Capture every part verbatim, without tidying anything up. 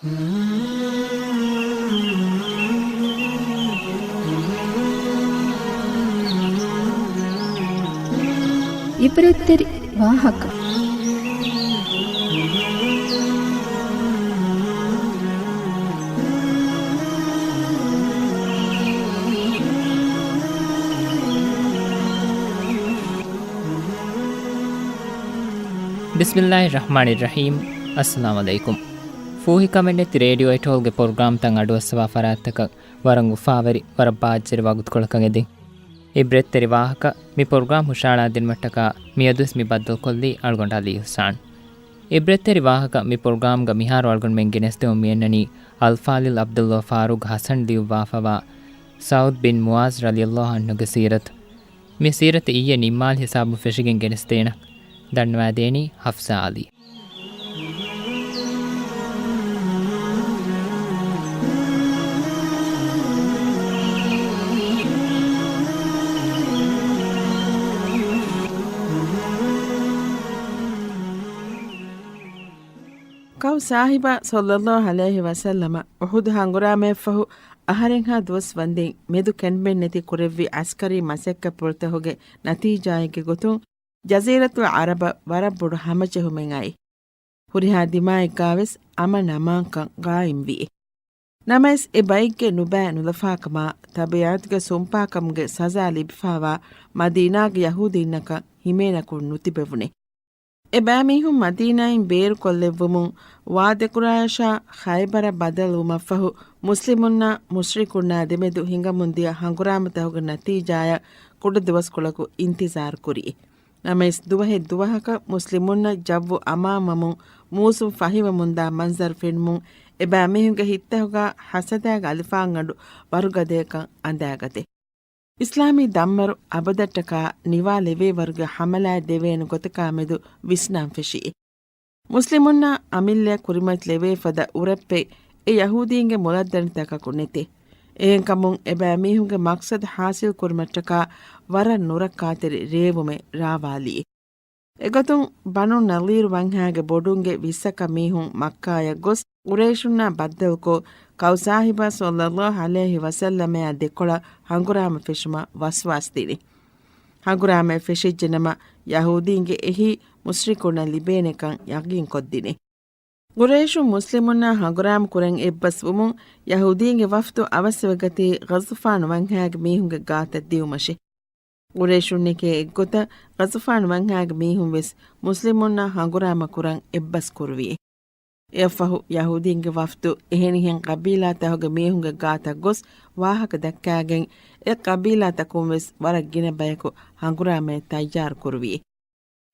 އިބްރަތްތެރި ވާހަކަ. ބިސްމިއްލާހި ރަޙްމާނި ރަޙީމް. އައްސަލާމު ޢަލައިކުމް. ފޫހިކަމެއް ނެތި ރޭޑިއޯ އެޓޯލްގެ ޕްރޮގްރާމްތައް އަޑުއައްސަވާ ފަރާތްތަކަށް ވަރަށް އުފާވެރި، ވަރަށް ބާއްޖަވެރި ވަގުތުކޮޅަކަށް އެދެން. އިބްރަތްތެރި ވާހަކަ މި ޕްރޮގްރާމް ހުށަހަޅާދިނުމަށްޓަކާ މިއަދުވެސް މި ބައްދަލުކޮށްލީ އަޅުގަނޑު ޢަލީ އިޙްސާން. އިބްރަތްތެރި ވާހަކަ މި ޕްރޮގްރާމްގަ މިހާރު އަޅުގަނޑުމެން ގެނެސްދެމުން މިއަންނަނީ އަލްފާޟިލް ޢަބްދުﷲ ފާރޫޤް ޙަސަން ލިޔުއްވާފަވާ ސަޢުދް ބިން މުޢާޛް ރަޟިޔަﷲ ޢަންހުގެ ސީރަތު. މި ސީރަތު އިއްޔެ ނިންމާލި ހިސާބުން ފެށިގެން ގެނެސްދޭނަން. ދަންނަވާދޭނީ ޙަފްޞާ ޢަލީ. ކައު ސާހިބާ ޞައްލައްލާހު ޢަލައިހި ވަސައްލަމަ އުޙުދު ހަނގުރާމައަށްފަހު އަހަރެއްހާ ދުވަސް ވަންދެން މެދު ކެނޑުމެއްނެތި ކުރެއްވި ޢަސްކަރީ މަސައްކަތްޕުޅުތަކުގެ ނަތީޖާއެއްގެ ގޮތުން، ޖަޒީރަތުލް ޢަރަބަށް ވަރަށް ބޮޑު ހަމަޖެހުމެއް އައި، ހުރިހާ ދިމާއެއްގާވެސް އަމަން އަމާންކަން ގާއިމްވި. ނަމަވެސް، އެ ބައެއްގެ ނުބައި ނުލަފާކަމާ، ޠަބީޢަތުގެ ސުންޕާކަމުގެ ސަޒާ ލިބިފާވާ މަދީނާގެ ޔަހޫދީންނަކަށް ހިމޭނަކުން ނުތިބެވުނެ. އެބައިމީހުން މަދީނާއިން ބޭރުކޮށްލެއްވުމުން ވާދަކުރާޔަށާ ޚައިބަރަށް ބަދަލުވުމަށްފަހު، މުސްލިމުންނާ މުޝްރިކުންނާ ދެމެދު ހިނގަމުންދިޔަ ހަނގުރާމަތަކުގެ ނަތީޖާޔަށް ކުޑަދުވަސްކޮޅަކު އިންތިޒާރު ކުރި. ނަމަވެސް، ދުވަހެއް ދުވަހަކަށް މުސްލިމުންނަށް ޖައްވު އަމާންވަމުން މޫސުން ފަހިވަމުންދާ މަންޒަރު ފެނުމުން، އެބައިމީހުންގެ ހިތްތަކުގަ ޙަސަދާގެ އަލިފާންގަނޑު ވަރުގަދަޔަކަށް އަނދާގަތެ. އިސްލާމީ ދަންވަރު އަބަދަށްޓަކާ ނިވާލެވޭވަރުގެ ހަމަލާތް ދެވޭނެ ގޮތަކާމެދު ވިސްނާން ފެށި. މުސްލިމުންނާ އަމިއްލަޔަށް ކުރިމަތިލެވޭ ފަދަ އުރައްޕެއް އެ ޔަހޫދީންގެ މޮލަށްދަނޑިތަކަކު ނެތޭ. އެހެންކަމުން އެބައިމީހުންގެ މަޤްޞަދު ޙާޞިލް ކުރުމަށްޓަކާ ވަރަށް ނުރައްކާތެރި ރޭވުމެއް ރާވާލީ. އެގޮތުން ބަނޫ ނަޟީރު ވަންހާގެ ބޮޑުންގެ ވިއްސަކަށް މީހުން މައްކާޔަށް ގޮސް، ޤުރައިޝުންނާ ބައްދަލުކޮށް، ކައު ސާހިބާ ޞައްލައްލާހު ޢަލައިހި ވަސައްލަމައާ ދެކޮޅަށް ހަނގުރާމަ ފެށުމަށް ވަސްވާސް ދިނި. ހަނގުރާމައެއް ފެށިއްޖެނަމަ، ޔަހޫދީންގެ އެހީ މުޝްރިކުންނަށް ލިބޭނެކަން ޔަޤީންކޮށްދިނި. ޤުރައިޝުން މުސްލިމުންނާ ހަނގުރާމަ ކުރަން އެއްބަސްވުމުން، ޔަހޫދީންގެ ވަފްދު އަވަސްވެގަތީ ޣަޠުފާނު ވަންހާގެ މީހުންގެ ގާތަށް ދިއުމަށެ. ޤުރައިޝުންނެކޭ އެއްގޮތަށް ޣަޠުފާނު ވަންހާގެ މީހުން ވެސް މުސްލިމުންނާ ހަނގުރާމަ ކުރަން އެއްބަސް ކުރުވި. އެއަށްފަހު ޔަހޫދީންގެ ވަފްދު އެހެނިހެން ޤަބީލާތަކުގެ މީހުންގެ ގާތަށް ގޮސް ވާހަކަ ދައްކާގެން، އެ ޤަބީލާތަކުން ވެސް ވަރަށް ގިނަ ބަޔަކު ހަނގުރާމައަށް ތައްޔާރު ކުރުވި.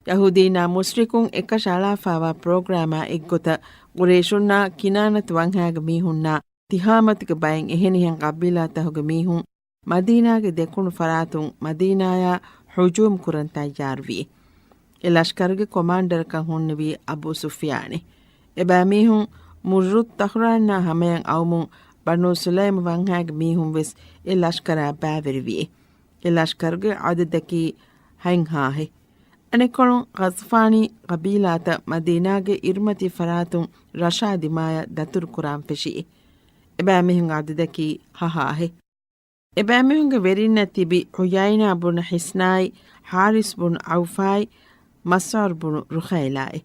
ޔަހޫދީންނާ މުޝްރިކުން އެކަށައަޅާފާވާ ޕްރޮގްރާމާ އެއްގޮތަށް، ޤުރައިޝުންނާ ކިނާނަތު ވަންހާގެ މީހުންނާ ތިހާމަތުގެ ބައިން އެހެނިހެން ޤަބީލާތަކުގެ މީހުން މަދީނާގެ ދެކުނު ފަރާތުން މަދީނާޔާ ހުޖޫމް ކުރަން ތައްޔާރުވި. އެ ލަޝްކަރުގެ ކޮމާންޑަރަކަށް ހުންނެވީ އަބޫ ސުފްޔާނެ. އެބައިމީހުން މުއްރު ތަހްރާންނާ ހަމަޔަށް އައުމުން، ބަނޫ ސުލައިމް ވަންހާގެ މީހުން ވެސް އެ ލަޝްކަރާ ބައިވެރިވި. އެ ލަޝްކަރުގެ އަދަދަކީ ހަތްހާހެއް. އަނެއްކޮޅުން، ޣަޠުފާނީ ޤަބީލާތައް މަދީނާގެ އިރުމަތީ ފަރާތުން ރަށާ ދިމާޔަށް ދަތުރު ކުރާން ފެށި. އެބައިމީހުންގެ އަދަދަކީ ހަހާހެއް. އެބައިމީހުންގެ ވެރިންނަށް ތިބި ޢުޔައިނާ ބުނު ޙިޞްނާއި، ޙާރިސް ބުނު ޢައުފާއި، މަސްޢަރު ބުނު ރުޚައިލާއި.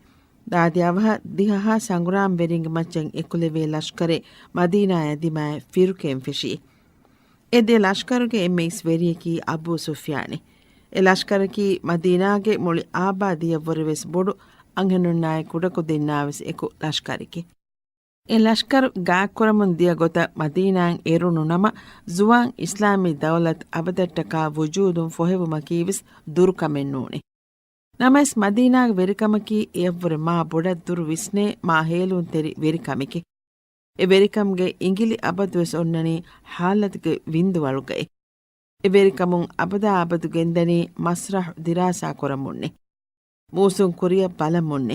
ދާދި އަވަހަށް ދިހަހާސް ހަނގުރާމަވެރިންގެ މައްޗަށް އެކުލެވޭ ލަޝްކަރެއް މަދީނާޔާ ދިމާޔަށް ފިރުކެއިން ފެށި. އެ ދެ ލަޝްކަރުގެ އެންމެ އިސް ވެރިޔަކީ އަބޫ ސުފްޔާނެ. އެ ލަޝްކަރަކީ މަދީނާގެ މުޅި އާބާދީއަށްވުރެވެސް ބޮޑު، އަންހެނުންނާއި ކުޑަކުދިންނާވެސް އެކު ލަޝްކަރެކޭ. އެ ލަޝްކަރު ގާތްކުރަމުން ދިޔަ ގޮތަށް މަދީނާއިން އެރުނު ނަމަ، ޒުވާން އިސްލާމީ ދައުލަތު އަބަދަށްޓަކާ ވުޖޫދުން ފޮހެވުމަކީވެސް ދުރުކަމެއް ނޫނޭ. ނަމަވެސް، މަދީނާގެ ވެރިކަމަކީ އެއަށްވުރެ މާ ބޮޑަށް ދުރު ވިސްނޭ، މާ ހޭލުންތެރި ވެރިކަމެކޭ. އެ ވެރިކަމުގެ އިނގިލި އަބަދުވެސް އޮންނަނީ ޙާލަތުގެ ވިންދުވަޅުގައި. އެ ވެރިކަމުން އަބަދާ އަބަދު ގެންދަނީ މަސްރަޙު ދިރާސާ ކުރަމުންނޭ. މޫސުން ކުރިއަށް ބަލަމުންނޭ.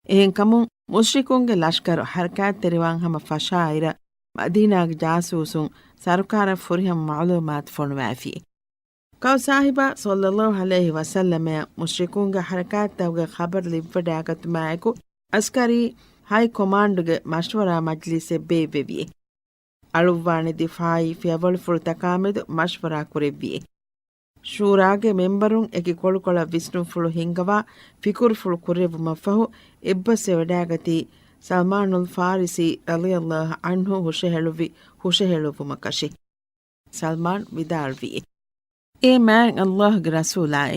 އެހެންކަމުން، މުޝްރިކުންގެ ލަޝްކަރު ޙަރަކާތްތެރިވާން ހަމަ ފަށާއިރަށް، މަދީނާގެ ޖާސޫސުން ސަރުކާރަށް ފުރިހަމަ މަޢުލޫމާތު ފޮނުވައިފި. ކައު ސާހިބާ ޞައްލައްލާހު ޢަލައިހި ވަސައްލަމައަށް މުޝްރިކުންގެ ޙަރަކާތްތަކުގެ ޚަބަރު ލިބިވަޑައިގަތުމާއެކު، ޢަސްކަރީ ހައި ކޮމާންޑުގެ މަޝްވަރާ މަޖްލިސެއް ބޭއްވެވިއެ. އަޅުއްވާނެ ދިފާއީ ފިޔަވަޅުފުޅުތަކާމެދު މަޝްވަރާ ކުރެއްވިއެ. ޝޫރާގެ މެމްބަރުން އެކި ކޮޅުކޮޅަށް ވިސްނުންފުޅު ހިންގަވާ ފިކުރުފުޅު ކުރެއްވުމަށްފަހު، އެއްބަސްވެވަޑާގަތީ ސަލްމާނުލް ފާރިސީ ރަޟިޔަﷲ ޢަންހު ހުށަހެޅުއްވި ހުށަހެޅުއްވުމަކަށެ. ސަލްމާން ވިދާޅުވިއެ، އޭ މާތް ﷲ ގެ ރަސޫލާއޭ!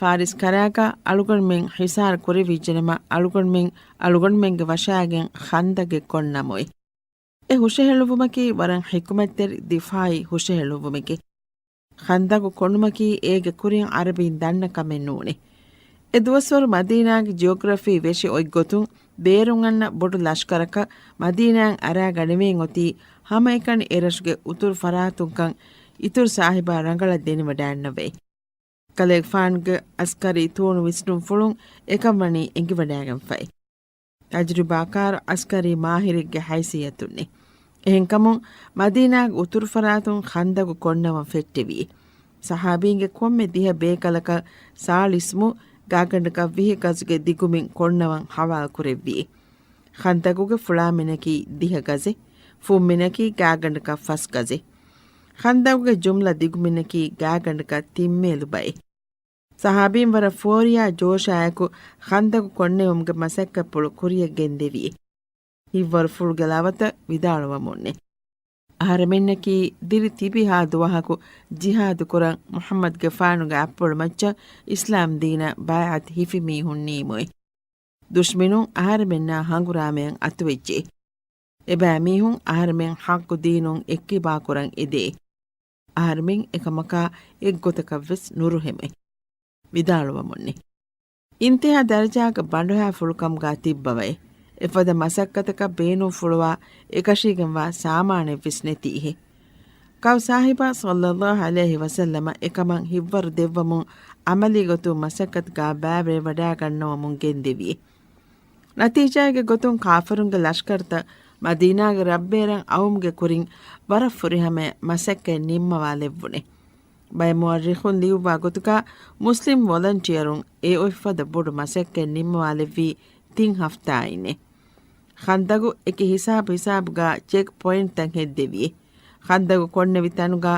ފާރިސް ކަރާގަ އަޅުގަނޑުމެން ޙިޞާރު ކުރެވިއްޖެނަމަ، އަޅުގަނޑުމެން އަޅުގަނޑުމެންގެ ވަށާގެން ޚަންދަގެއް ކޮންނަމުއެ. އެ ހުށަހެޅުއްވުމަކީ ވަރަށް ޙިކުމަތްތެރި ދިފާއީ ހުށަހެޅުއްވުމެކެ. ޚަންދަގު ކޮނުމަކީ އޭގެ ކުރިން ޢަރަބީން ދަންނަ ކަމެއް ނޫނޭ. އެ ދުވަސްވަރު މަދީނާގެ ޖިއޮގްރަފީ ވެށި އޮތްގޮތުން ބޭރުން އަންނަ ބޮޑު ލަޝްކަރަކަށް މަދީނާއަށް އަރާގަނެވޭން އޮތީ ހަމައެކަނި އެރަށުގެ އުތުރު ފަރާތުންކަން އިތުރު ސާހިބާ ރަނގަޅަށް ދެނެވަޑައިންނަވައި. ކަލޭގެފާނުގެ އަސްކަރީ ތޫނު ވިސްނުންފުޅުން އެކަން ވަނީ އެނގިވަޑައިގެންފައި. ތަޖުރިބާކާރު އަސްކަރީ މާހިރެއްގެ ހައިސިއްޔަތުންނެ. އެހެންކަމުން މަދީނާގެ އުތުރުފަރާތުން ޚަންދަގު ކޮންނަވަން ފެއްޓެވި. ޞަޙާބީންގެ ކޮންމެ ދިހަ ބޭކަލަކަށް ސާޅީސް މު ގާގަނޑަކަށް ވިހި ގަޒުގެ ދިގުމިން ކޮންނަވަން ހަވާލު ކުރެއްވި. ޚަންދަގުގެ ފުޅާމިނަކީ ދިހަ ގަޒެއް، ފުންމިނަކީ ގާގަނޑަކަށް ފަސް ގަޒެއް. ޚަންދަގުގެ ޖުމްލަ ދިގުމިނަކީ ގާގަނޑަކަށް ތިން މޭލު ބައެއް. ޞަޙާބީން ވަރަށް ފޯރިޔާ ޖޯޝާއެކު ޚަންދަގު ކޮންނެވުމުގެ މަސައްކަތްޕުޅު ކުރިޔަށް ގެންދެވި. ހިތްވަރުފުޅުގެ ލަވަތައް ވިދާޅުވަމުންނެ. އަހަރެމެންނަކީ ދިރި ތިބި ހާ ދުވަހަކު ޖިހާދު ކުރަން މުޙައްމަދުގެފާނުގެ އަތްޕުޅު މައްޗަށް އިސްލާމް ދީނަށް ބައިޢަތު ހިފި މީހުން ނީމުއެ. ދުޝްމިނުން އަހަރެމެންނާ ހަނގުރާމަޔަށް އަތުވެއްޖެ. އެބައިމީހުން އަހަރެމެން ޙައްޤު ދީނުން އެއްކިބާކުރަން އެދޭ. އަހަރެމެން އެކަމަކާ އެއްގޮތަކަށްވެސް ނުރުހެމެ. ވިދާޅުވަމުންނެ. އިންތިހާ ދަރަޖާގެ ބަނޑުހައިފުޅުކަމުގާ ތިއްބަވައި. އެފަދަ މަސައްކަތަކަށް ބޭނުންފުޅުވާ އެކަށީގެންވާ ސާމާނެއްވެސް ނެތި އިހެ. ކައު ސާހިބާ ޞައްލައްލާހު ޢަލައިހި ވަސައްލަމަ އެކަމަށް ހިތްވަރު ދެއްވަމުން ޢަމަލީ ގޮތުން މަސައްކަތުގާ ބައިވެރިވަޑާގަންނަވަމުން ގެންދެވި. ނަތީޖާގެ ގޮތުން ކާފަރުންގެ ލަޝްކަރުތައް މަދީނާގެ ރަށްބޭރަށް އައުމުގެ ކުރިން ވަރަށް ފުރިހަމަޔަށް މަސައްކަތް ނިންމަވާލެއްވުނެ. ބައެއް މުއައްރިޚުން ލިޔުއްވާ ގޮތުގާ މުސްލިމް ވޮލަންޓިއަރުން އެ އޮތްފަދަ ބޮޑު މަސައްކަތް ނިންމަވާލެއްވީ ތިން ހަފްތާއިންނެ. ޚަންދަގު އެކި ހިސާބު ހިސާބުގާ ޗެކް ޕޮއިންޓްތައް ހެއްދެވި. ޚަންދަގު ކޮންނެވި ތަނުގާ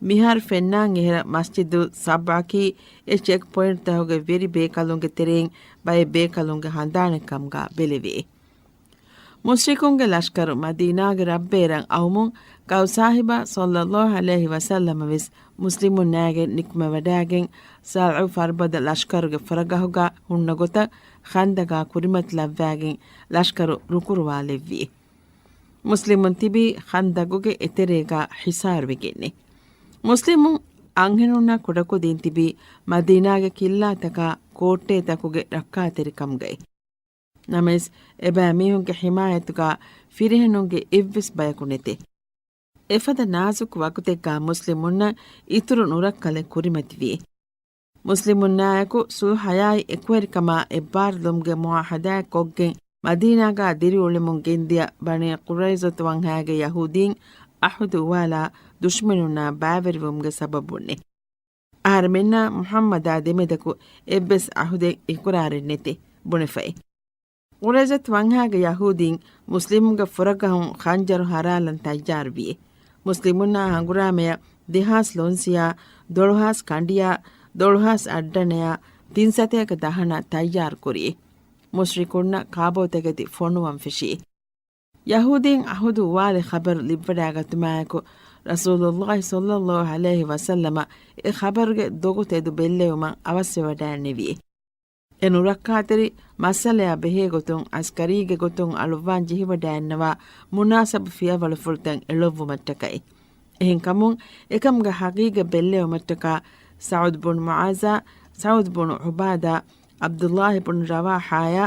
މިހާރު ފެންނާން އެހެރަ މަސްޖިދު ސަބްޢަކީ އެ ޗެކް ޕޮއިންޓްތަކުގެ ވެރި ބޭކަލުންގެ ތެރެއިން ބައެއް ބޭކަލުންގެ ހަނދާނެއްކަމުގާ ބެލެވޭ. މުޝްރިކުންގެ ލަޝްކަރު މަދީނާގެ ރަށްބޭރަށް އައުމުން ކައު ސާހިބާ ޞައްލައްލާހު ޢަލައިހި ވަސައްލަމަ ވެސް މުސްލިމުންނާގެން ނިކުމެވަޑާގެން ސަޢު ފަރުބަދަ ލަޝްކަރުގެ ފުރަގަހުގާ ހުންނަ ގޮތަށް ޚަންދަގާ ކުރިމަތިލައްވާގެން ލަޝްކަރު ރުކުރުވާލެއްވި. މުސްލިމުން ތިބީ ޚަންދަގުގެ އެތެރޭގާ ހިސާރުވެގެންނެ. މުސްލިމުން އަންހެނުންނާ ކުޑަކުދީން ތިބީ މަދީނާގެ ކިއްލާތަކާ ކޯއްޓޭތަކުގެ ރައްކާތެރިކަމުގައި. ނަމަވެސް، އެބައިމީހުންގެ ޙިމާޔަތުގާ ފިރިހެނުންގެ އެއްވެސް ބަޔަކު ނެތޭ. އެފަދަ ނާޒުކު ވަގުތެއްގާ މުސްލިމުންނަށް އިތުރު ނުރައްކަލެއް ކުރިމަތިވި. މުސްލިމުންނާއެކު ޞުލްޙަޔާއި އެކުވެރިކަމާ އެއްބާރުލުމުގެ މުޢާހަދާއެއް ކޮށްގެން، މަދީނާގާ ދިރިއުޅެމުން ގެންދިޔަ ބަނީ ޤުރައިޒަތު ވަންހާގެ ޔަހޫދީން ޢަހުދު އުވާލާ ދުޝްމަނުންނާ ބައިވެރިވުމުގެ ސަބަބުންނެ. އަހަރެމެންނާ މުޙައްމަދާ ދެމެދަކު އެއްވެސް ޢަހުދެއް އިޤުރާރެއް ނެތޭ ބުނެފައި. ޤުރައިޒަތު ވަންހާގެ ޔަހޫދީން މުސްލިމުންގެ ފުރަގަހުން ޚަންޖަރު ހަރާލަން ތައްޔާރުވިއެ. މުސްލިމުންނާ ހަނގުރާމަޔަށް ދެހާސް ލޮންސިޔާ، ދޮޅުހާސް ކަނޑިޔާ، ދޮޅުހާސް އައްޑަނަޔާ، ތިން ސަތޭކަ ދަހަނަ ތައްޔާރު ކުރިއެ. މުޝްރިކުންނަށް ކާބޯތަކެތި ފޮނުވަން ފެށިއެ. ޔަހޫދީން ޢަހުދު އުވާލި ޚަބަރު ލިބިވަޑާގަތުމާއެކު، ރަސޫލުﷲ ޞައްލައްލާހު ޢަލައިހި ވަސައްލަމަ އެ ޚަބަރުގެ ދޮގު ތެދު ބެއްލެވުމަށް އަވަސްވެވަޑައިންނެވިއެ. އެ ނުރައްކާތެރި މައްސަލަޔާ ބެހޭގޮތުން ޢަސްކަރީގެ ގޮތުން އަޅުއްވާން ޖެހިވަޑައިންނަވާ މުނާސަބު ފިޔަވަޅުފުޅުތައް އެޅުއްވުމަށްޓަކައި. އެހެންކަމުން، އެކަމުގެ ޙަޤީޤަތް ބެއްލެވުމަށްޓަކާ ސަޢުދު ބުނު މުޢާޛާ، ސަޢުދު ބުނު ޢުބާދާ، ޢަބްދުﷲ ބުނު ރަވާޙާޔާ،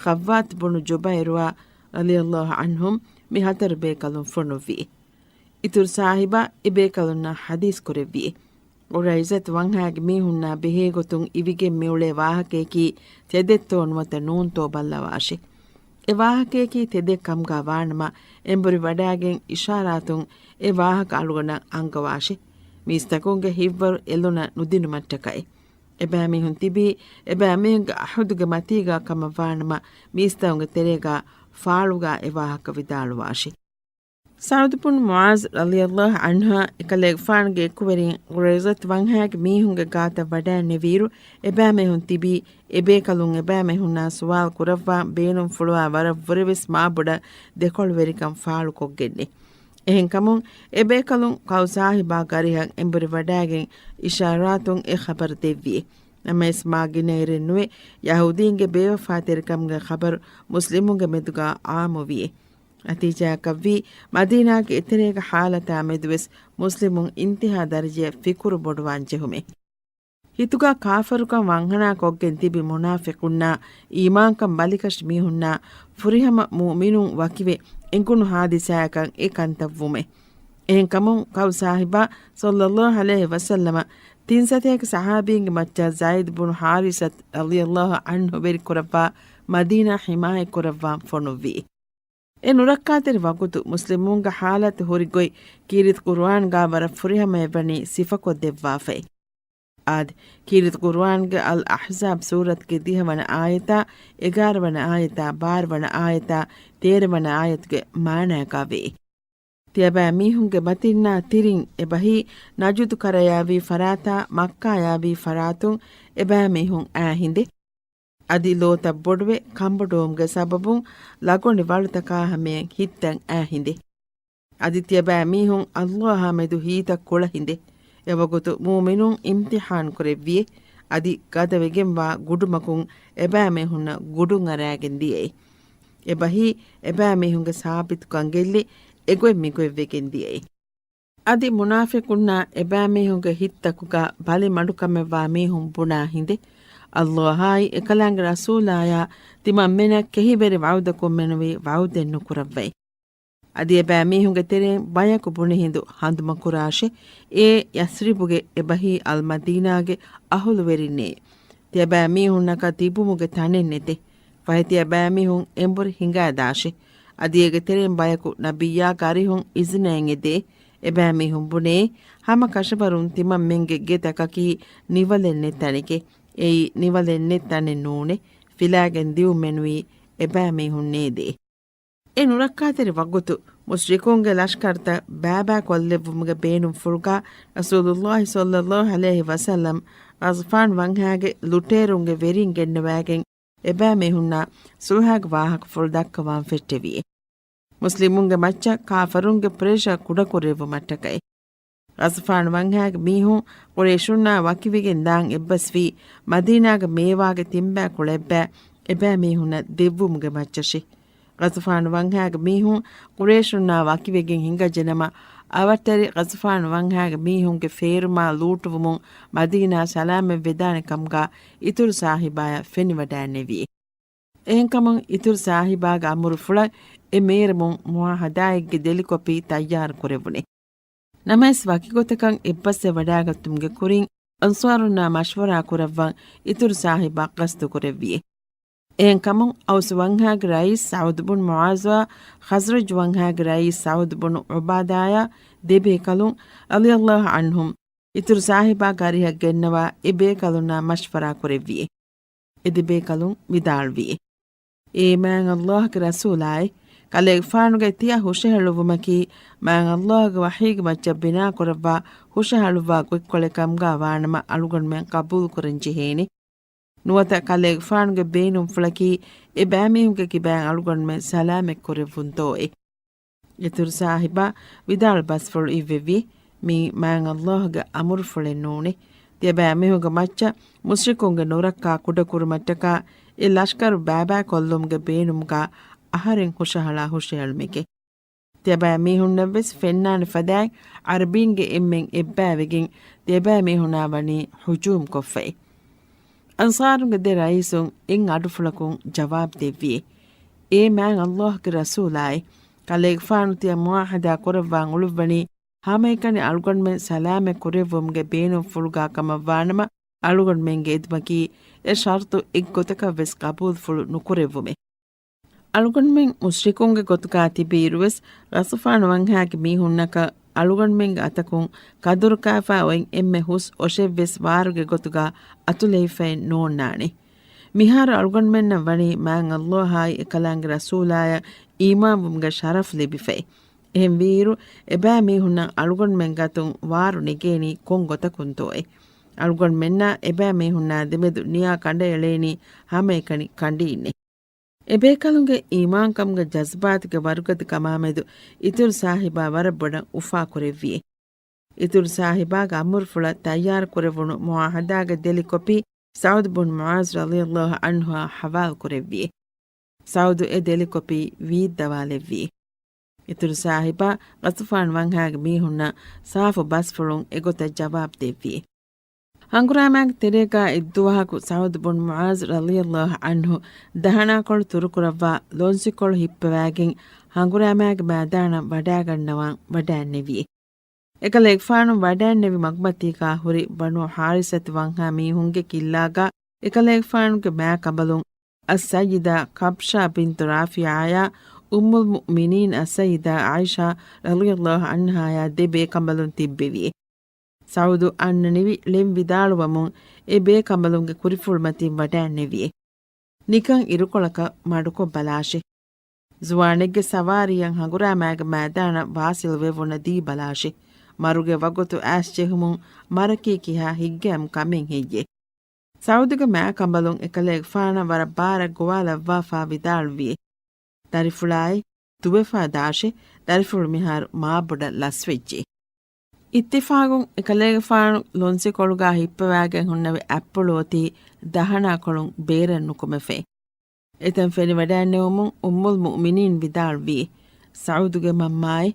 ޚައްވާތު ބުނު ޖުބައިރުއާ ރަޟިޔަﷲ ޢަންހުމް މި ހަތަރު ބޭކަލުން ފޮނުއްވި. އިތުރު ސާހިބާ އެ ބޭކަލުންނަށް ޙަދީޘް ކުރެއްވި. ޤުރައިޒަތު ވަންހާގެ މީހުންނާ ބެހޭގޮތުން އިވިގެން މިއުޅޭ ވާހަކަޔަކީ ތެދެއްތޯ ނުވަތަ ނޫންތޯ ބައްލަވާށި. އެ ވާހަކަޔަކީ ތެދެއް ކަމުގާ ވާނަމަ، އެނބުރި ވަޑާގެން އިޝާރާތުން އެ ވާހަކަ އަޅުގަނޑަށް އަންގަވާށި. މީސްތަކުންގެ ހިތްވަރު އެލުނަށް ނުދިނުމަށްޓަކައި. އެބައިމީހުން ތިބީ އެބައިމީހުންގެ އަހުދުގެ މަތީގާ ކަމަށްވާނަމަ، މީސްތައުންގެ ތެރޭގާ ފާޅުގާ އެ ވާހަކަ ވިދާޅުވާށި. ސަޢުދު ބުން މުޢާޛް ރަޟިޔަﷲ ޢަންހާ އެކަލޭގެފާނުގެ އެކުވެރިން ޤުރައިޒަތު ވަންހާގެ މީހުންގެ ގާތަށް ވަޑައިންނެވިއިރު، އެބައިމީހުން ތިބީ އެބޭކަލުން އެބައިމީހުންނާ ސުވާލު ކުރައްވާ ބޭނުންފުޅުވާ ވަރަށް ވުރެވެސް މާބޮޑަށް ދެކޮޅުވެރިކަން ފާޅުކޮށްގެންނެ. އެހެންކަމުން އެބޭކަލުން ކައު ސާހިބާ ގަރިހަށް އެނބުރި ވަޑައިގެން އިޝާރާތުން އެ ޚަބަރު ދެއްވިއެ. ނަމަވެސް މާ ގިނައިރެއްނުވެ، ޔަހޫދީންގެ ބޭވަފާތެރިކަމުގެ ޚަބަރު މުސްލިމުންގެ މެދުގާ ޢާއްމުވިއެ. ނަތީޖާއަކަށްވީ، މަދީނާގެ އެތެރޭގެ ޙާލަތާ މެދުވެސް މުސްލިމުން އިންތިހާ ދަރަޖަޔަށް ފިކުރު ބޮޑުވާން ޖެހުމެ. ހިތުގާ ކާފަރުކަން ވަންހަނާ ކޮށްގެން ތިބި މުނާފިޤުންނާ، އީމާންކަން ބަލިކަށި މީހުންނާ، ފުރިހަމަ މުއުމިނުން ވަކިވެ އެނގުނު ޙާދިސާއަކަށް އެ ކަންތައް ވުމެ. އެހެންކަމުން ކައު ސާހިބާ ޞައްލައްލާހު ޢަލައިހި ވަސައްލަމަ ތިން ސަތޭކަ ޞަޙާބީންގެ މައްޗަށް ޒައިދު ބުނު ޙާރިސަތު ރަޟިޔަﷲ ޢަންހު ވެރިކުރައްވާ މަދީނާ ޙިމާޔަތްކުރައްވާން ފޮނުއްވި. އެ ނުރައްކާތެރި ވަގުތު މުސްލިމުންގެ ޙާލަތު ހުރި ގޮތް ކީރިތި ޤުރުއާންގާ ވަރަށް ފުރިހަމަޔަށް ވަނީ ސިފަކޮށްދެއްވާފައި. އާދެ، ކީރިތި ޤުރުއާންގެ އަލް އަޙްޒާބް ސޫރަތުގެ ދިހަވަނަ އާޔަތާ، އެގާރަވަނަ އާޔަތާ، ބާރަވަނަ އާޔަތާ، ތޭރަވަނަ އާޔަތުގެ މާނަޔަކާ ވޭ. ތިޔަބައިމީހުންގެ މަތިންނާ ތިރިން އެބަހީ ނަޖުދު ކަރަޔާވީ ފަރާތާ، މައްކާޔާވީ ފަރާތުން އެބައިމީހުން އައި ހިނދެއް. އަދި ލޯތައް ބޮޑުވެ، ކަނބޮޑުވުމުގެ ސަބަބުން ލަގޮނޑި ވަޅުތަކާ ހަމަޔަށް ހިތްތައް އައި ހިނދެއް. އަދި ތިޔަބައިމީހުން ﷲ އާ މެދު ހިތްތައް ކުޅަ ހިނދެއް. އެވަގުތު މުއުމިނުން އިމްތިޙާން ކުރެއްވިއެ. އަދި ގަދަވެގެންވާ ގުޑުމަކުން އެބައިމީހުންނަށް ގުޑުން އަރާގެން ދިޔައީ. އެބަހީ އެބައިމީހުންގެ ސާބިތުކަން ގެއްލި އެގޮތް މިގޮތްވެގެން ދިޔައީ. އަދި މުނާފިޤުންނާ އެބައިމީހުންގެ ހިތްތަކުގަ ބަލި މަޑުކަމެއްވާ މީހުން ބުނާ ހިނދެއް، ﷲ އާއި އެކަލާނގެ ރަސޫލާޔާ ތިމަންމެނަށް ކެހިވެރި ވަޢުދަކުން މެނުވީ ވަޢުދެއް ނުކުރައްވައި. އަދި އެބައިމީހުންގެ ތެރެއިން ބަޔަކު ބުނި ހިނދު ހަނދުމަކުރާށެ، އޭ ޔަސްރިބުގެ އެބަހީ އަލްމަދީނާގެ އަހުލުވެރިންނޭ. ތިޔަބައިމީހުންނަކަށް ތިބުމުގެ ތަނެއް ނެތޭ. ފަހެ ތިޔަބައިމީހުން އެނބުރި ހިނގާދާށެ. އަދި އޭގެ ތެރެއިން ބަޔަކު ނަބިއްޔާގެ އަރިހުން އިޒުނައެއް އެދޭ. އެބައިމީހުން ބުނޭ، ހަމަ ކަށަވަރުން ތިމަންމެންގެ ގެތަކަކީ ނިވަލެއް ނެތް ތަނެކޭ. އެއީ ނިވަލެއް ނެތް ތަނެއް ނޫނޭ. ފިލާގެން ދިއުން މެނުވީ އެބައިމީހުން ނޭދޭ. އެ ނުރައްކާތެރި ވަގުތު މުޝްރިކުންގެ ލަޝްކަރުތައް ބައިބައި ކޮށްލެއްވުމުގެ ބޭނުންފުޅުގަ ރަސޫލުﷲ ޞައްލައްލާހު ޢަލައިހި ވަސައްލަމް ޣަޠުފާން ވަންހާގެ ލުޓޭރުންގެ ވެރިން ގެންނަވައިގެން އެބައިމީހުންނާ ޞުލްޙަގެ ވާހަކަފުޅު ދައްކަވާން ފެއްޓެވިއެ. މުސްލިމުންގެ މައްޗަށް ކާފަރުންގެ ޕްރެޝަރ ކުޑަކުރެއްވުމަށްޓަކައި. ޣަޠުފާން ވަންހާގެ މީހުން ޤުރައިޝުންނާ ވަކިވެގެން ދާން އެއްބަސްވީ، މަދީނާގެ މޭވާގެ ތިންބައި ކުޅައެއްބައި އެބައިމީހުންނަށް ދެއްވުމުގެ މައްޗަށި. ޣަޠުފާން ވަންހާގެ މީހުން ޤުރައިޝުންނާ ވަކިވެގެން ހިނގައްޖެނަމަ، އަވަށްޓެރި ޣަޠުފާން ވަންހާގެ މީހުންގެ ފޭރުމާ ލޫޓުވުމުން މަދީނާ ސަލާމަތްވެދާނެ ކަމުގާ އިތުރު ސާހިބާޔަށް ފެނިވަޑައިންނެވި. އެހެންކަމުން އިތުރު ސާހިބާގެ އަމުރުފުޅަށް އެ މޭރުމުން މުޢާހަދާއެއްގެ ދެލިކޮޕީ ތައްޔާރު ކުރެވުނެ. ނަމަވެސް ވަކިގޮތަކަށް އެއްބަސްވެވަޑައިގަތުމުގެ ކުރިން އަންޞާރުންނާ މަޝްވަރާ ކުރައްވަން އިތުރު ސާހިބާ ޤަޞްދު ކުރެއްވިއެ. އެހެންކަމުން އައުސް ވަންހާގެ ރައީސް ސަޢުދު ބުން މުޢާޛާ، ޚަޒްރަޖު ވަންހާގެ ރައީސް ސަޢުދު ބުނު ޢުބާދާޔާ ދެބޭކަލުން ރަޟިޔަﷲ ޢަންހުމް އިތުރު ސާހިބާ ގަރިހަށް ގެންނަވާ އެ ބޭކަލުންނާ މަޝްވަރާ ކުރެއްވިއެ. އެ ދެބޭކަލުން ވިދާޅުވިއެ. އޭ މާތް ﷲގެ ރަސޫލާއޭ! ކަލޭގެފާނުގެ ތިޔަ ހުށަހެޅުއްވުމަކީ މާތް ﷲގެ ވަޙީގެ މައްޗަށް ބިނާކުރައްވާ ހުށަހަޅުއްވާ ގޮތްކޮޅެއް ކަމުގާ ވާނަމަ އަޅުގަނޑުމެން ޤަބޫލުކުރަން ޖެހޭނެ. ނުވަތަ ކަލޭގެފާނުގެ ބޭނުންފުޅަކީ އެ ބައިމީހުންގެ ކިބައިން އަޅުގަނޑުމެން ސަލާމަތް ކުރެއްވުންތޯއޭ؟ އިތުރު ސާހިބާ ވިދާޅު ބަސްފުޅު އިއްވެވި، މީ މާތް ﷲގެ އަމުރުފުޅެއް ނޫނޭ. ތިޔަބައިމީހުންގެ މައްޗަށް މުޝްރިކުންގެ ނުރައްކާ ކުޑަކުރުމަށްޓަކާ އެ ލަޝްކަރު ބައިބައި ކޮށްލުމުގެ ބޭނުމުގާ އަހަރެން ހުށަހަޅާ ހުށަހެޅުމެކޭ. ތިޔަބައިމީހުންނަށްވެސް ފެންނާނެ ފަދައިން ޢަރަބީންގެ އެންމެން އެއްބައިވެގެން ތިޔަބައިމީހުނާ ވަނީ ހުޖޫމް ކޮށްފައި. އަންޞާރުންގެ ދެ ރައީސުން އިން އަޑުފުޅަކުން ޖަވާބު ދެއްވިއޭ. އޭ މާތް ﷲގެ ރަސޫލާއޭ! ކަލޭގެފާނު ތިޔަ މުޢާހަދާ ކުރައްވާން އުޅުއްވަނީ ހަމައެކަނި އަޅުގަނޑުމެން ސަލާމަތް ކުރެއްވުމުގެ ބޭނުންފުޅުގާ ކަމަށްވާނަމަ، އަޅުގަނޑުމެންގެ އެދުމަކީ އެ ޝަރުޠު އެއްގޮތަކަށްވެސް ޤަބޫލުފުޅު ނުކުރެއްވުމޭ. އަޅުގަނޑުމެން މުޝްރިކުންގެ ގޮތުގާ ތިބިއިރުވެސް، ޣަޠުފާނު ވަންހާގެ މީހުންނަކަށް އަޅުގަނޑުމެންގެ އަތަކުން ކަދުރުކާފާ އޮތް އެންމެ ހުސް އޮށެއްވެސް ވާރުގެ ގޮތުގާ އަތުލެވިފައެއް ނޯންނާނެ. މިހާރު އަޅުގަނޑުމެންނަށް ވަނީ މާތް ﷲ އާއި އެކަލާނގެ ރަސޫލާޔަށް އީމާންވުމުގެ ޝަރަފް ލިބިފައި. އެހެންވީއިރު، އެބައި މީހުންނަށް އަޅުގަނޑުމެން ގާތުން ވާރު ނެގޭނީ ކޮން ގޮތަކުންތޯއޭ؟ އަޅުގަނޑުމެންނާ އެބައި މީހުންނާ ދެމެދު ނިޔާ ކަނޑައެޅޭނީ ހަމައެކަނި ކަނޑީންނޭ. އެބޭކަލުންގެ އީމާންކަމުގެ ޖަޒްބާތުގެ ވަރުގަދަ ކަމާމެދު އިތުރު ސާހިބާ ވަރަށް ބޮޑަށް އުފާކުރެއްވިއޭ. އިތުރު ސާހިބާގެ އަމުރުފުޅަށް ތައްޔާރު ކުރެވުނު މުޢާހަދާގެ ދެލި ކޮޕީ ސަޢުދު ބުން މުޢާޛް ރަޟިޔަﷲ ޢަންހުއާ ޙަވާލު ކުރެއްވި. ސަޢުދު އެ ދެލި ކޮޕީ ވީއްދަވާލެއްވި. އިތުރު ސާހިބާ ޣަޠުފާން ވަންހާގެ މީހުންނަށް ސާފު ބަސްފުޅުން އެގޮތަށް ޖަވާބު ދެއްވި. ހަނގުރާމާގެ ތެރޭގާ އެއްދުވަހަކު ސަޢުދު ބުން މުޢާޛް ރަޟިޔަﷲ ޢަންހު ދަހަނާކޮޅު ތުރުކުރައްވާ ލޮންސިކޮޅު ހިއްޕަވާގެން ހަނގުރާމާގެ މައިދާނަށް ވަޑާގަންނަވާން ވަޑައިންނެވި. އެކަލޭގެފާނު ވަޑައިންނެވި މަގުމަތީގާ ހުރި ބަނޫ ޙާރިސަތު ވަންހާ މީހުންގެ ކިއްލާގާ އެކަލޭގެފާނުގެ މާކަނބަލުން އައްސައްޔިދާ ކަބްޝާ ބިންތު ރާފިޢާޔާ އުއްމުލް މުއުމިނީން އައްސައްޔިދާ ޢާއިޝާ ރަޟިޔަﷲ ޢަންހާޔާ ދެ ބޭކަނބަލުން ތިއްބެވި. ސަޢުދު އަންނަނިވި ޅެން ވިދާޅުވަމުން އެ ބޭކަނބަލުންގެ ކުރިފުޅުމަތިން ވަޑައިންނެވި. ނިކަން އިރުކޮޅަކަށް މަޑުކޮށް ބަލާށި. ޒުވާނެއްގެ ސަވާރީއަށް ހަނގުރާމާގެ މައިދާނަށް ވާސިލު ވެވުނަ ދީ ބަލާށި. މަރުގެ ވަގުތު އައިސް ޖެހުމުން މަރަކީ ކިހާ ހިތްގައިމު ކަމެއް ހެއްޔޭ؟ ސަޢުދުގެ މާކަނބަލުން އެކަލޭގެފާނަށް ވަރަށް ބާރަށް ގޮވާލައްވާފާ ވިދާޅުވި. ދަރިފުޅާއި، ތުވެފާ ދާށި، ދަރިފުޅު މިހާރު މާބޮޑަށް ލަސްވެއްޖެ. އިއްތިފާގުން އެކަލޭގެފާނު ލޮންސިކޮޅުގާ ހިއްޕަވާގެން ހުންނެވި އަތްޕުޅު އޮތީ ދަހަނާކޮޅުން ބޭރަށް ނުކުމެފައި. އެތަން ފެނިވަޑައިންނެވުމުން އުއްމުލް މުއުމިނީން ވިދާޅުވީ، ސަޢުދުގެ މަންމާއޭ،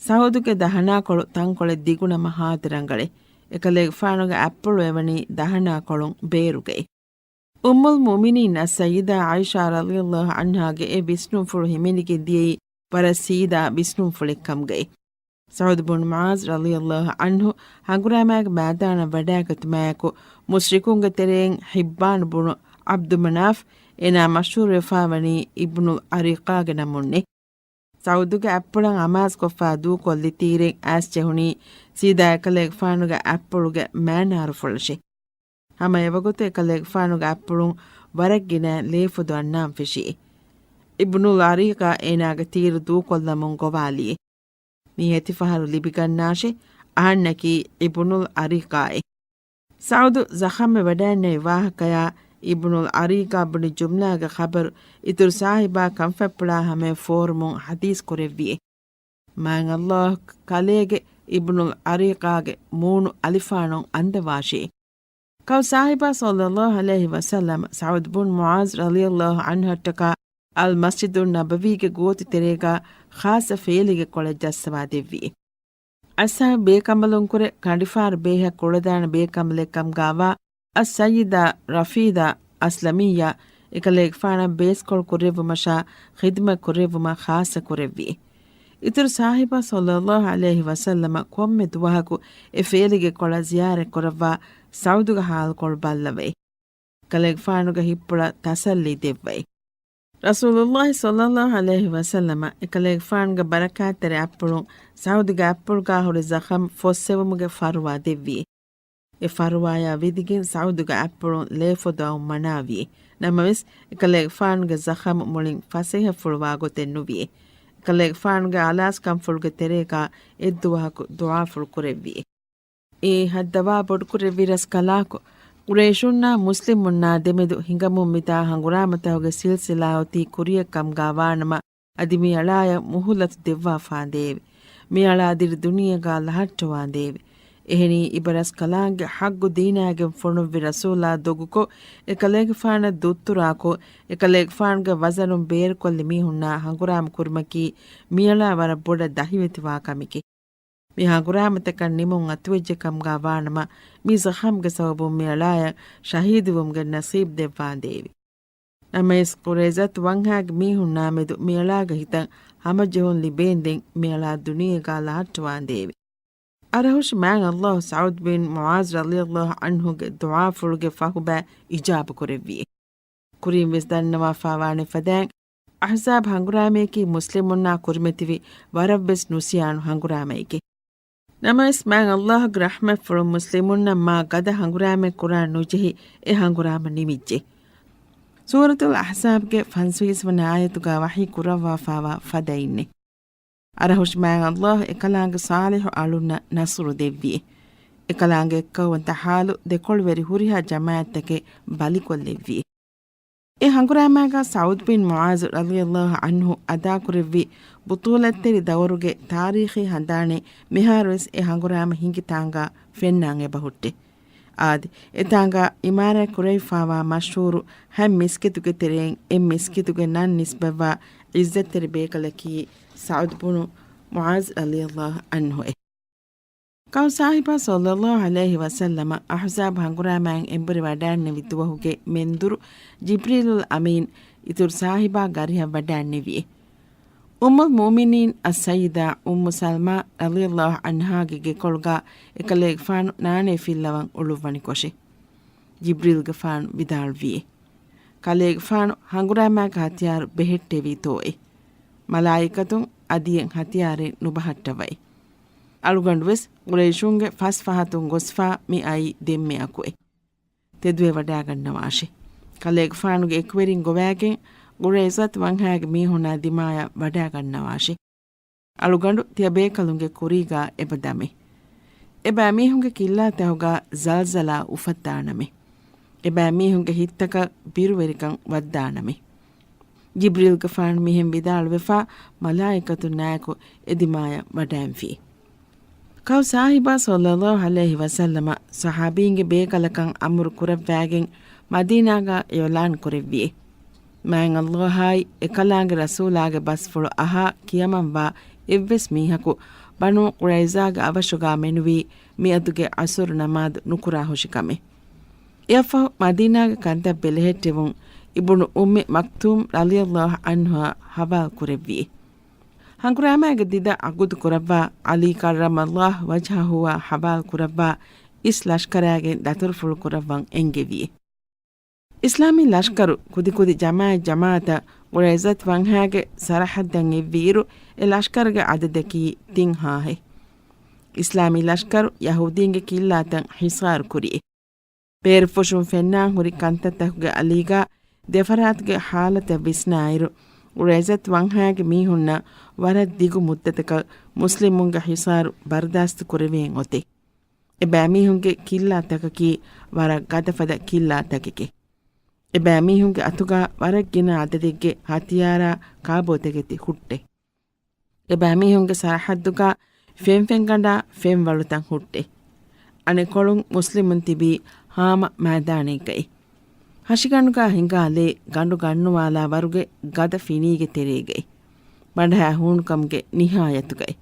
ސަޢުދުގެ ދަހަނާކޮޅު ތަންކޮޅެއް ދިގުނަމަ ހާދަ ރަނގަޅޭ. އެކަލޭގެފާނުގެ އަތްޕުޅު އެވަނީ ދަހަނާކޮޅުން ބޭރުގައި. އުއްމުލް މުއުމިނީން އައްސައްޔިދާ ޢާއިޝާ ރަޟިޔަﷲ ޢަންހާގެ އެ ވިސްނުންފުޅު ހިމެނިގެން ދިޔައީ ވަރަށް ސީދާ ވިސްނުންފުޅެއްކަމުގައި. ސަޢުދު ބުން މުޢާޛް ރަޟިޔަﷲ ޢަންހު ހަނގުރާމާގެ މައިދާނަށް ވަޑައިގަތުމާއެކު، މުޝްރިކުންގެ ތެރެއިން ޙިއްބާނު ބުނު ޢަބްދު މަނާފް، އޭނާ މަޝްހޫރުވެފާވަނީ އިބްނުލް ޢަރީޤާގެ ނަމުންނޭ. ސަޢުދުގެ އަތްޕުޅަށް އަމާޒުކޮށްފާ ދޫކޮށްލިތީރެއް އައިސް ޖެހުނީ ސީދާ އެކަލޭގެފާނުގެ އަތްޕުޅުގެ މައިނާރުފުޅަށޭ. ހަމަ އެވަގުތު އެކަލޭގެފާނުގެ އަތްޕުޅުން ވަރަށް ގިނަ ލޭފޮދު އަންނާން ފެށި. އިބްނުލް ޢަރީޤާ އޭނާގެ ތީރު ދޫކޮށްލަމުން ގޮވާލި. މި އެތިފަހަރު ލިބިގަންނާށޭ، އަހަންނަކީ އިބްނުލް ޢަރީޤާއޭ. ސަޢުދު ޒަޚަމްވެ ވަޑައިންނެވި ވާހަކަޔާ އިބްނުލް ޢަރީޤާ ބުނި ޖުމްލާގެ ޚަބަރު އިތުރު ސާހިބާ ކަންފަތްޕުޅާ ހަމަޔަށް ފޯރުމުން ޙަދީޘް ކުރެއްވި. މާތް ﷲ ކަލޭގެ އިބްނުލް ޢަރީޤާގެ މޫނު އަލިފާނުން އަންދަވާށޭ. ކައު ސާހިބާ ޞައްލަﷲ ޢަލައިހި ވަސައްލަމަ ސަޢުދު ބުން މުޢާޛް ރަޟިޔަﷲ ޢަންހައަށްޓަކާ އަލް މަސްޖިދުއް ނަބަވީގެ ގޯތި ތެރޭގާ ޚާއްޞަ ފޭލިގެ ކޮޅެއް ޖައްސަވާ ދެއްވި. އައްސަ ބޭކަނބަލުންކުރެ ކަނޑިފާރު ބޭހަށް ކުޅަދާނަ ބޭކަނބަލެއް ކަމުގާވާ އައްސައްޔިދާ ރަފީދާ އަސްލަމިއްޔާ އެކަލޭގެފާނަށް ބޭސްކޮޅު ކުރެއްވުމަށާ ޚިދުމަތް ކުރެއްވުމަށް ޚާއްޞަ ކުރެއްވި. އިތުރު ސާހިބާ ޞައްލަﷲ ޢަލައިހި ވަސައްލަމަ ކޮންމެ ދުވަހަކު އެ ފޭލިގެ ކޮޅަށް ޒިޔާރަތް ކުރައްވާ ސަޢުދުގެ ޙާލުކޮޅު ބައްލަވައި، ކަލޭގެފާނުގެ ހިތްޕުޅަށް ތަސައްލީ ދެއްވައި. ރަސޫލުﷲ ޞައްލަﷲ ޢަލައިހި ވަސައްލަމަ އެކަލޭގެފާނުގެ ބަރަކާތްތެރި އަތްޕުޅުން ސަޢުދުގެ އަތްޕުޅުގާ ހުރި ޒަޚަމް ފޮއްސެވުމުގެ ފަރުވާ ދެއްވި. އެ ފަރުވާޔާ ވިދިގެން ސަޢުދުގެ އަތްޕުޅުން ލޭފޮދު އައުން މަނާވި. ނަމަވެސް، އެކަލޭގެފާނުގެ ޒަޚަމް މުޅިން ފަސޭހަފުޅުވާ ގޮތެއް ނުވި. އެކަލޭގެފާނުގެ އަލާސްކަންފުޅުގެ ތެރޭގާ އެއްދުވަހަކު ދުޢާފުޅު ކުރެއްވި. އެ ހައްދަވާ ބޮޑުކުރެއްވި ރަސްކަލާކޮ، ޤުރައިޝުންނާ މުސްލިމުންނާ ދެމެދު ހިނގަމުން މިތާ ހަނގުރާމަތަކުގެ ސިލްސިލާ އޮތީ ކުރިއަށް ކަމުގާ ވާނަމަ، އަދި މި އަޅާޔަށް މުހުލަތު ދެއްވާފާނދޭވެ. މި އަޅާ ދިރި ދުނިޔޭގާ ލަހައްޓަވާނދޭވެ. އެހެނީ، އިބަރަސްކަލާނގެ ޙައްޤު ދީނާގެން ފޮނުއްވި ރަސޫލާ ދޮގުކޮށް، އެކަލޭގެފާނަށް ދުއްތުރާކޮށް، އެކަލޭގެފާނުގެ ވަޒަނުން ބޭރުކޮށްލި މީހުންނާ ހަނގުރާމަ ކުރުމަކީ، މިއަޅާ ވަރަށް ބޮޑަށް ދަހިވެތިވާ ކަމެކޭ. މި ހަނގުރާމަތަކަށް ނިމުން އަތުވެއްޖެ ކަމުގާ ވާނަމަ، މި ޒަޚަމްގެ ސަބަބުން މި އަޅާޔަށް ޝަހީދުވުމުގެ ނަސީބު ދެއްވާނދޭވެ. ނަމަވެސް، ޤުރައިޒަތު ވަންހާގެ މީހުންނާމެދު މިއަޅާގެ ހިތަށް ހަމަޖެހުން ލިބޭންދެން މިއަޅާ ދުނިޔޭގާ ލަހައްޓަވާނދޭވެ. އަރަހުށި މާތް ﷲ ސަޢުދު ބިން މުޢާޛް ރަޟިޔަﷲ ޢަންހުގެ ދުޢާފުޅުގެ ފަހުބައި އިޖާބަ ކުރެއްވި. ކުރިން ވެސް ދަންނަވާފާވާނެ ފަދައިން، އަޙްޒާބް ހަނގުރާމަޔަކީ މުސްލިމުންނާ ކުރިމަތިވި ވަރަށްވެސް ނުސިޔާނު ހަނގުރާމައެކޭ. ނަމަވެސް، މާތް ﷲ ގެ ރަޙްމަތްފުޅުން މުސްލިމުންނަށް މާ ގަދަ ހަނގުރާމައެއް ކުރާން ނުޖެހި، އެ ހަނގުރާމަ ނިމިއްޖެ. ސޫރަތުލް އަޙްޒާބްގެ ފަންސަވީސް ވަނަ އާޔަތުގަ ވަޙީ ކުރައްވާފައިވާ ފަދައިންނޭ. އަރަހުށި މާތް ﷲ އެކަލާނގެ ޞާލިޙު އަޅުންނަށް ނަޞްރު ދެއްވިއޭ. އެކަލާނގެ އެއްކައުވަންތަ ޙާލު ދެކޮޅުވެރި ހުރިހާ ޖަމާޢަތްތަކެއް ބަލިކޮށްލެއްވިއޭ. އެ ހަނގުރާމާގަ ސަޢުދު ބިން މުޢާޛު ރަޟިޔަﷲ ޢަންހު އަދާކުރެއްވި ބުޠޫލަތްތެރި ދައުރުގެ ތާރީޚީ ހަނދާނެއް މިހާރުވެސް އެ ހަނގުރާމަ ހިނގި ތާނގަ ފެންނާން އެބަހުއްޓޭ. އާދެ، އެތާނގަ ޢިމާރާތް ކުރެވިފާވާ މަޝްހޫރު ހަތް މިސްކިތުގެ ތެރެއިން އެއް މިސްކިތުގެ ނަން ނިސްބަތްވާ ޢިއްޒަތްތެރި ބޭކަލަކީ ސަޢުދު ބުނު މުޢާޛު ރަޟިޔަﷲ ޢަންހުއޭ. ކައު ސާހިބާ ޞައްލަﷲ ޢަލައިހި ވަސައްލަމަ އަޙްޒާބް ހަނގުރާމައިން އެނބުރި ވަޑައިންނެވި ދުވަހުގެ މެންދުރު ޖިބްރީލުލް އަމީން އިތުރު ސާހިބާ ގަރިހަށް ވަޑައިންނެވިއޭ. އުއްމުލް މުއުމިނީން އައްސައްޔިދާ އުއްމު ސަލްމާ ރަޟިޔަﷲ ޢަންހާގެ ގެކޮޅުގަ އެކަލޭގެފާނު ނާނޭ ފިއްލަވަން އުޅުއްވަނިކޮށޭ. ޖިބްރީލްގެފާނު ވިދާޅުވިއޭ، ކަލޭގެފާނު ހަނގުރާމާގެ ހަތިޔާރު ބެހެއްޓެވީތޯއޭ؟ މަލާއިކަތުން އަދިއެއް ހަތިޔާރެއް ނުބަހައްޓަވައޭ. އަޅުގަނޑުވެސް ޤުރައިޝުންގެ ފަސް ފަހަތުން ގޮސްފާ މި އައީ ދެންމެއަކުއޭ. ތެދުވެވަޑައިގަންނަވާށޭ. ކަލޭގެފާނުގެ އެކުވެރިން ގޮވައިގެން ޤުރައިޒަތު ވަންހާގެ މީހުންނާ ދިމާޔަށް ވަޑައިގަންނަވާށޭ. އަޅުގަނޑު ތިޔަބޭކަލުންގެ ކުރީގާ އެބަ ދަމޭ. އެބައިމީހުންގެ ކިއްލާތަކުގާ ޒަލްޒަލާ އުފައްދާނަމޭ. އެބައިމީހުންގެ ހިތްތަކަށް ބިރުވެރިކަން ވައްދާނަމޭ. ޖިބްރީލްގެފާނު މިހެން ވިދާޅުވެފާ، މަލާއިކަތުންނާއެކު އެދިމާޔަށް ވަޑައިންފި. ކައު ސާހިބާ ޞައްލަﷲ ޢަލައިހި ވަސައްލަމަ ޞަޙާބީންގެ ބޭކަލަކަށް އަމުރު ކުރައްވައިގެން މަދީނާގަ އިޢުލާން ކުރެއްވިއޭ. މާތް ﷲ އާއި އެކަލާނގެ ރަސޫލާގެ ބަސްފުޅު އަހާ ކިޔަމަންވާ އެއްވެސް މީހަކު ބަނޫ ޤުރައިޒާގެ އަވަށުގާ މެނުވީ މިއަދުގެ ޢަޞުރު ނަމާދު ނުކުރާހުށިކަމެއް. އެއަށްފަހު މަދީނާގެ ކަންތައް ބެލެހެއްޓެވުން އިބްނު އުއްމި މަކްތޫމް ރަޟިޔަﷲ ޢަންހުއަށް ޙަވާލު ކުރެއްވިއޭ. ހަނގުރާމާގެ ދިދަ ޢަޤުދު ކުރައްވާ ޢަލީ ކައްރަމަﷲ ވަޖްހަހުއާ ޙަވާލު ކުރައްވާ އިސް ލަޝްކަރާގެން ދަތުރުފުޅު ކުރައްވަން އެންގެވިއޭ. އިސްލާމީ ލަޝްކަރު ކުދިކުދި ޖަމާޢަތް ޖަމާޢަތަށް ޤުރައިޒަތު ވަންހާގެ ސަރަޙައްދަށް އެއްވިއިރު، އެ ލަޝްކަރުގެ ޢަދަދަކީ ތިން ހާހެއް. އިސްލާމީ ލަޝްކަރު ޔަހޫދީންގެ ކިއްލާތައް ޙިޞާރު ކުރިއޭ. ބޭރުފުށުން ފެންނާން ހުރި ކަންތައްތަކުގެ އަލީގާ ދެފަރާތުގެ ޙާލަތަށް ވިސްނާއިރު، ޤުރައިޒަތު ވަންހާގެ މީހުންނަށް ވަރަށް ދިގު މުއްދަތަކަށް މުސްލިމުންގެ ޙިޞާރު ބަރުދާސްތު ކުރެވޭން އޮތޭ. އެބައިމީހުންގެ ކިއްލާތަކަކީ ވަރަށް ގަދަފަދަ ކިއްލާތަކެކޭ. އެބައިމީހުންގެ އަތުގާ ވަރަށް ގިނަ އަދަދެއްގެ ހަތިޔާރާ ކާބޯތަކެތި ހުއްޓޭ. އެބައިމީހުންގެ ސަރަޙައްދުގާ ފެންފެންގަނޑާ ފެންވަޅުތައް ހުއްޓޭ. އަނެއްކޮޅުން މުސްލިމުން ތިބީ ހާމަ މައިދާނެއްގައި. ހަށިގަނޑުގާ ހިނގާ ލޭ ގަނޑު ގަންނުވާލާ ވަރުގެ ގަދަ ފިނީގެ ތެރޭގައި. ބަނޑަހައި ހޫނުކަމުގެ ނިހާޔަތުގައި.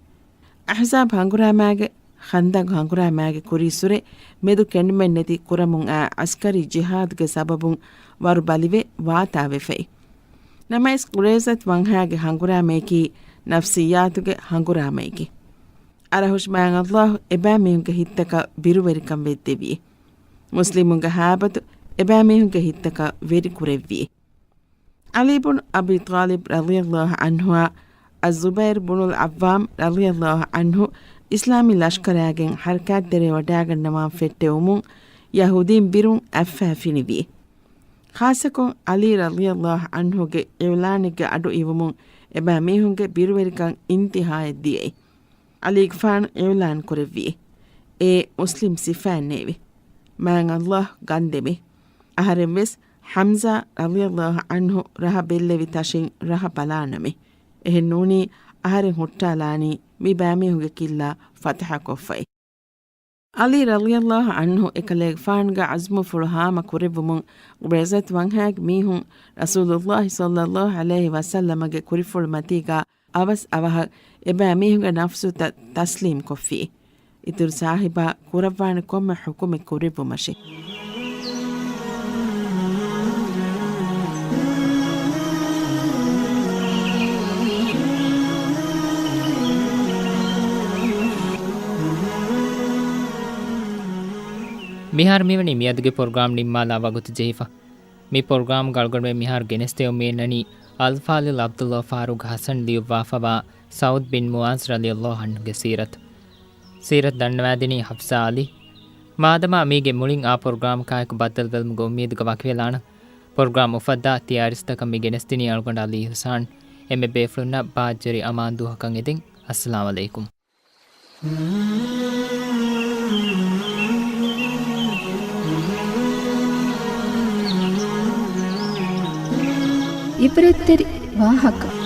އަޙްޒާބް ހަނގުރާމާގެ، ޚަންދަޤު ހަނގުރާމާގެ ކުރީއްސުރެ މެދު ކެނޑުމެއްނެތި ކުރަމުން އާ ޢަސްކަރީ ޖިހާދުގެ ސަބަބުން ވަރު ބަލިވެ ވާތާވެފައި. ނަމަވެސް ޤުރައިޒަތު ވަންހާގެ ހަނގުރާމަޔަކީ ނަފްސިއްޔާތުގެ ހަނގުރާމައެކޭ. އަރަހުށި މާތް ﷲ އެބައިމީހުންގެ ހިތްތަކަށް ބިރުވެރިކަން ވެއްދެވިއޭ. މުސްލިމުންގެ ހައިބަތު އެބައިމީހުންގެ ހިތްތަކަށް ވެރި ކުރެއްވިއޭ. ޢަލީ ބުނު އަބީ ޠާލިބް ރަޟިޔަﷲ ޢަންހުއާ އައްޒުބައިރު ބުނުލް ޢައްވާމް ރަޟިޔަﷲ ޢަންހު އިސްލާމީ ލަޝްކަރާގެން ޙަރަކާތްތެރޭ ވަޑައިގަންނަވާން ފެއްޓެވުމުން ޔަހޫދީން ބިރުން އަތްފައި ފިނިވި. ޚާއްޞަކޮށް ޢަލީ ރަޟިޔަﷲ ޢަންހުގެ އިޢުލާނެއްގެ އަޑު އިވުމުން އެބައިމީހުންގެ ބިރުވެރިކަން އިންތިހާއަށް ދިޔައި، ޢަލީގެފާނު އިޢުލާން ކުރެއްވި، އޭ މުސްލިމް ސިފައެއްނޭވެ! މާތް ﷲ ގަންދެމޭ! އަހަރެން ވެސް ޙަމްޒާ ރަޟިޔަﷲ ޢަންހު ރަހަ ބެއްލެވި ތަށިން ރަހަ ބަލާނަމޭ! އެހެން ނޫނީ އަހަރެން ހުއްޓާލާނީ މި ބައިމީހުންގެ ކިއްލާ ފަތަޙަކޮށްފައި. ޢަލީ ރަޟިޔަﷲ ޢަންހު އެކަލޭގެފާނުގެ ޢަޒްމުފުޅު ހާމަ ކުރެއްވުމުން ޤުރައިޒަތު ވަންހާގެ މީހުން ރަސޫލުﷲ ޞައްލަﷲ ޢަލައިހި ވަސައްލަމަގެ ކުރިފުޅު މަތީގާ އަވަސް އަވަހަށް އެބައިމީހުންގެ ނަފްސުތައް ތަސްލީމް ކޮށްފި. އިތުރު ސާހިބާ ކުރައްވާނެ ކޮންމެ ޙުކުމެއް ކުރެއްވުމަށެ. މިހާރު މިވަނީ މިއަދުގެ ޕްރޮގްރާމް ނިންމާލާ ވަގުތު ޖެހިފަ. މި ޕްރޮގްރާމް އަޅުގަނޑުމެން މިހާރު ގެނެސްދެވުމޭ ނަނީ އަލްފާޟިލް ޢަބްދުﷲ ފާރޫޤް ޙަސަން ލިޔުއްވާފަވާ ސަޢުދް ބިން މުޢާޛް ރަޟިޔަﷲ ޢަންހުގެ ސީރަތު. ސީރަތު ދަންނަވާދިނީ ޙަފްޞާ ޢަލީ. މާދަމާ މީގެ މުޅިން އާ ޕްރޮގްރާމަކާއެކު ބައްދަލުވެލުމުގެ އުއްމީދުގަ ވަކިވެލާނަން. ޕްރޮގްރާމް އުފައްދާ ތިޔާރިސްތަކަށް މި ގެނެސްދިނީ އަޅުގަނޑު ޢަލީ ހުސާން. އެންމެ ބޭފުޅުންނަށް ބާއްޖަވެރި އަމާންދުވަހަކަށް އެދެން. އައްސަލާމް ޢަލައިކުމް. ޢިބްރަތްތެރި ވާހަކަ.